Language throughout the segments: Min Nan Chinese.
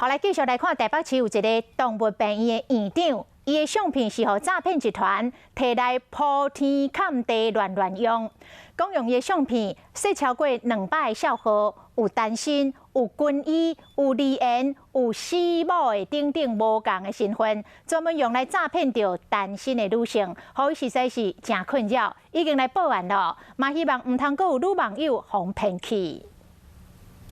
好，來繼續來看台北市有一个動物病院的院長，伊的相片是予詐騙集團提來鋪天蓋地亂亂用，講用伊的相片設超過200个數號，有單身、有軍醫、有離緣、有死某的等等無仝的身份，專門用來詐騙著單身的女性，予伊實在是誠困擾，已經來報案了，嘛希望毋通閣有女網友予騙去。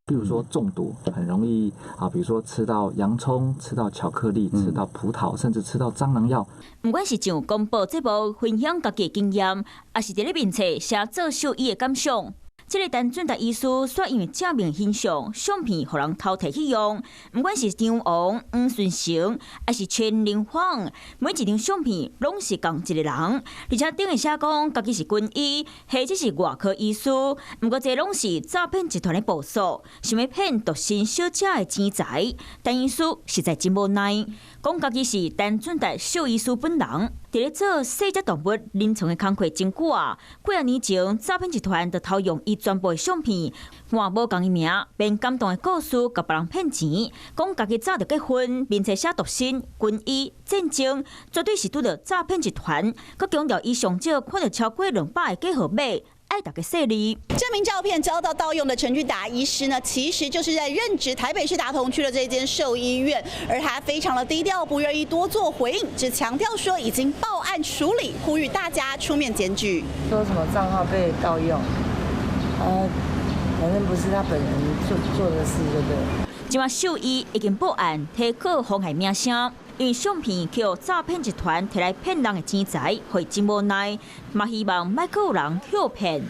比如說中毒很容易啊，比如說吃到洋蔥、吃到巧克力、吃到葡萄，甚至吃到蟑螂藥。毋管是上廣播節目分享家己的經驗，抑是佇咧面冊寫做獸醫的感想。這个陳俊達醫師煞因為正面形象相片予人偷提去用，毋管是張王、黃順成，抑是陳林芳，每一張相片攏是仝一个人，而且頂下寫講家己是軍醫，或者是外科醫師，毋過這攏是詐騙集團的部署，想欲騙獨身小姐的錢財。陳醫師實在真無奈，講家己是陳俊達獸醫師本人。佇咧做細隻動物臨床的工課真久啊，幾仔年前詐騙集團就偷用伊全部的相片，換無仝的名，編感動的故事，共別人騙錢，講家己早就結婚，面冊寫獨身、軍醫、戰爭，絕對是拄著詐騙集團。閣強調伊上少看著超過200个假號碼。愛大家細膩。這名照片遭到盜用的陳俊達醫師呢，其實就是在任職台北市大同區的這間獸醫院，而他非常的低調，不願意多做回應，只強調說已經報案處理，呼籲大家出面檢舉。說什麼賬號被盜用，啊，反正不是他本人做的事，就對。這馬獸醫已經報案，提告妨害名聲，因為相片予詐騙集團提來騙人的錢財，會真無奈，嘛希望莫閣有人予騙。